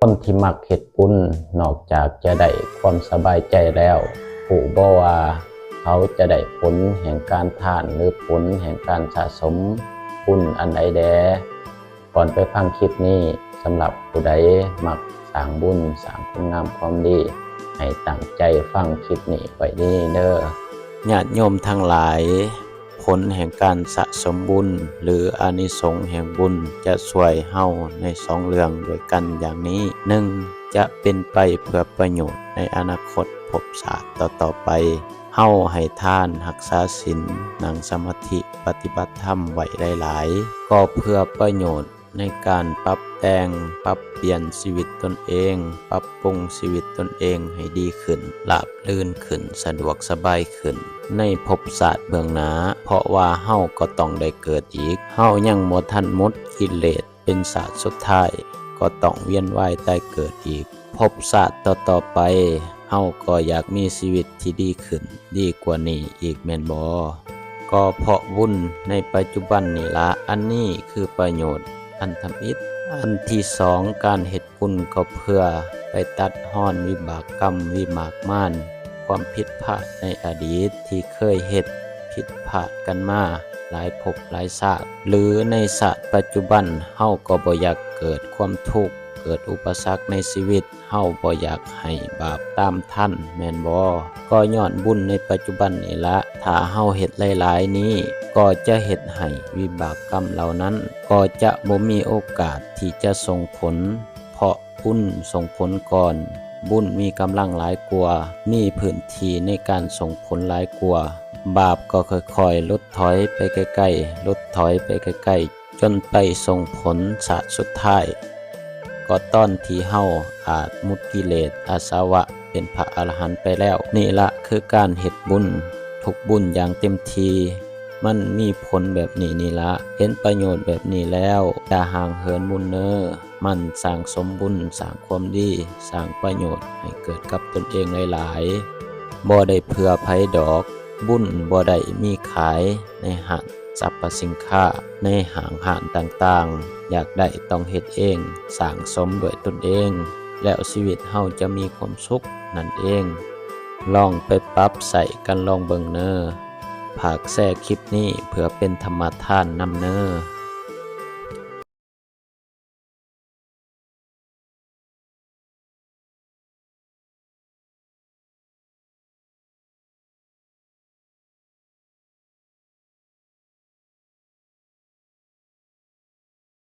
ຄົນທີ່ມັກເຮັດບຸນ ນອກຈາກຈະໄດ້ຄວາມສະບາຍໃຈແລ້ວ, ຮູ້ບໍ່ວ່າເຂົາຈະໄດ້ຜົນແຫ່ງການທານ ຫຼື ຜົນແຫ່ງການສະສົມບຸນອັນໃດແດ່? ກ່ອນໄປຟັງຄລິບນີ້, ສຳລັບຜູ້ໃດມັກສ້າງບຸນ, ສ້າງຄຸນງາມຄວາມດີ, ໃຫ້ຕັ້ງໃຈຟັງຄລິບນີ້ໄວ້ດີເດີ. ຍາດໂຍມທັງຫຼາຍ, ຜົນແຫ່ງການສະສົມບຸນ ຫຼື ອານິສົງແຫ່ງບຸນ ຈະຊ່ວຍເຮົາໃນສອງເລື່ອງດ້ວຍກັນຢ່າງນີ້. ໜຶ່ງ, ຈະເປັນໄປເພື່ອປະໂຫຍດໃນອະນາຄົດພົບຊາດຕໍ່ໆໄປ. ເຮົາໃຫ້ທານ, ຮັກສາສິນ, ນັ່ງສະມາທິ, ປະຕິບັດທຳໄວ້ຫຼາຍໆ ກໍເພື່ອປະໂຫຍດ ໃນການປັບແຕ່ງ, ປັບປ່ຽນຊີວິດຕົນເອງ, ປັບປຸງຊີວິດຕົນເອງໃຫ້ດີຂຶ້ນ, ລາບລື່ນຂຶ້ນ, ສະດວກສະບາຍຂຶ້ນ ໃນພົບຊາດເບື້ອງໜ້າ, ເພາະວ່າເຮົາກໍຕ້ອງໄດ້ເກີດອີກ. ເຮົາຍັງບໍ່ທັນໝົດກິເລດເປັນຊາດສຸດທ້າຍ, ກໍຕ້ອງວຽນວ່າຍຕາຍເກີດອີກ. ພົບຊາດຕໍ່ໆໄປ, ເຮົາກໍຢາກມີຊີວິດທີ່ດີຂຶ້ນ, ດີກວ່ານີ້ອີກແມ່ນບໍ່? ກໍເພາະບຸນໃນປັດຈຸບັນນີ້ລະ, ອັນນີ້ຄືປະໂຫຍດອັນທຳອິດ. ອັນທີສອງ, ການເຮັດບຸນກໍເພື່ອໄປຕັດຮອນວິບາກກຳ, ວິບາກມານ, ຄວາມຜິດພາດໃນອະດີດທີ່ເຄີຍເຮັດຜິດພາດກັນມາຫຼາຍພົບຫຼາຍຊາດ, ຫຼື ໃນຊາດປັດຈຸບັນເຮົາກໍບໍ່ຢາກເກີດຄວາມທຸກ, ເກີດອຸປະສັກໃນຊີວິດ, ເຮົາບໍ່ຢາກໃຫ້ບາບຕາມທັນແມ່ນບໍ່? ກໍຍ້ອນບຸນໃນປັດຈຸບັນນີ້ລະ, ຖ້າເຮົາເຮັດຫຼາຍໆນີ້ ກໍຈະເຮັດໃຫ້ວິບາກກຳເຫຼົ່ານັ້ນກໍຈະບໍ່ມີໂອກາດທີ່ຈະສົ່ງຜົນ, ເພາະບຸນສົ່ງຜົນກ່ອນ, ບຸນມີກຳລັງຫຼາຍກວ່າ, ມີພື້ນທີ່ໃນການສົ່ງຜົນຫຼາຍກວ່າ, ບາບກໍຄ່ອຍໆຫຼຸດຖອຍໄປໃກ້ໆ, ຫຼຸດຖອຍໄປໃກ້ໆ ຈົນໄປສົ່ງຜົນຊາດສຸດທ້າຍ ກໍຕອນທີ່ເຮົາອາດໝົດກິເລດອາສະວະເປັນພະອະລະຫັນໄປແລ້ວ. ນີ້ລະຄືການເຮັດບຸນ, ທຸກບຸນຢ່າງເຕັມທີ່, ມັນມີຜົນແບບນີ້ນີ້ລະ. ເຫັນປະໂຫຍດແບບນີ້ແລ້ວ, ຢ່າຫ່າງເຫີນບຸນເນີ. ໝັ່ນສ້າງສົມບຸນ, ສ້າງຄວາມດີ, ສ້າງປະໂຫຍດໃຫ້ເກີດກັບຕົນເອງຫຼາຍໆ. ບໍ່ໄດ້ເພື່ອໃຜດອກ, ບຸນບໍ່ໄດ້ມີຂາຍໃນຮ້ານ ສັບພະສິນຄ້າໃນຫ້າງຮ້ານຕ່າງໆ, ຢາກໄດ້ຕ້ອງເຮັດເອງ, ສ້າງສົມດ້ວຍຕົນເອງ, ແລ້ວຊີວິດເຮົາຈະມີຄວາມສຸກນັ້ນເອງ. ລອງໄປປັບໃຊ້ກັນລອງເບິ່ງເນີ. ຝາກແຊຄລິບນີ້ເພື່ອເປັນທຳມະທານນຳເນີ.